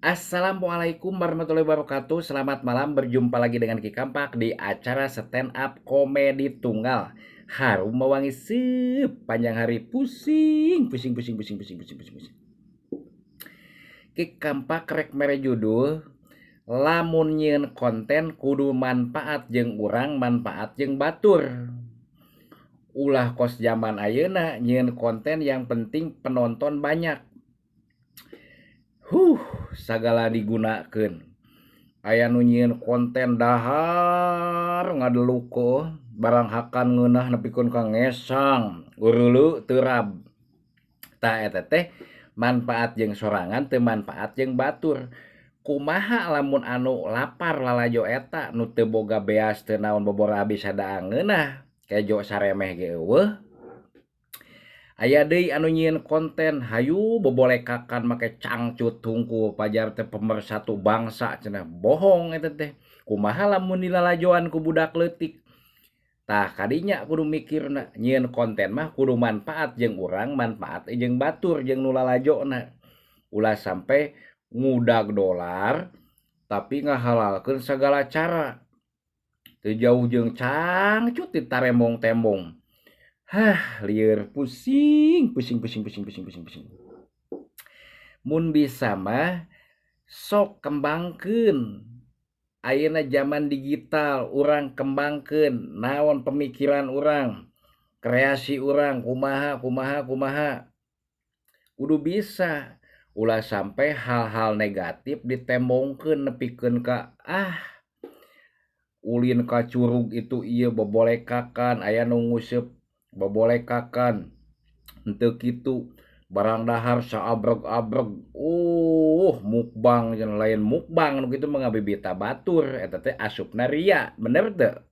Assalamualaikum warahmatullahi wabarakatuh. Selamat malam, berjumpa lagi dengan Ki Kampak di acara stand up komedi tunggal. Harum mewangi sepanjang hari, pusing, pusing, pusing, pusing, pusing, pusing, pusing, pusing. Ki Kampak rek mere judul lamun nyieun konten kudu manfaat jeung urang, manfaat jeung batur. Ulah kos zaman ayeuna nyieun konten yang penting penonton banyak. Sagala digunakeun. Aya nu nyieun konten dahar ngadeluk barang hakan ngeunah nepikeun ka ngesang, ureuleu teu rab. Tah eta teh manfaat jeung sorangan teu manfaat jeung batur. Kumaha lamun anu lapar lalajo eta nu teu boga beas teu naon bobora bisa daang ngeunah, kejo saremeh ge eueuh. Aya deui anu nyieun konten hayu bobolekakan make cangcut hungkul pajar teh pemersatu bangsa cenah, bohong eta teh. Kumaha lamun dilalajoan ku budak leutik. Tah kadinya kudu mikirna nyieun konten mah kudu manfaat jeung urang, manfaat jeung batur jeung nu lalajona. Ulah sampai ngudag dolar tapi ngahalalkeun sagala cara. Teu jauh jeung cangcut ditarembong-tembong. Hah, lieur pusing, pusing, pusing, pusing, pusing, pusing, pusing. Mun bisa mah sok kembangkeun. Ayeuna zaman digital urang kembangkeun naon pemikiran urang, kreasi urang kumaha, kumaha, kumaha. Kudu bisa. Ulah sampai hal-hal negatif ditembongkeun nepikeun ka ulin ka curug itu ieu bobolekakan, aya nu nguseup bobolekakan henteu kitu barang dahar saabreg-abreg, mukbang jeung lain mukbang nu kitu mah ngabibita batur eta teh asupna ria, bener teu?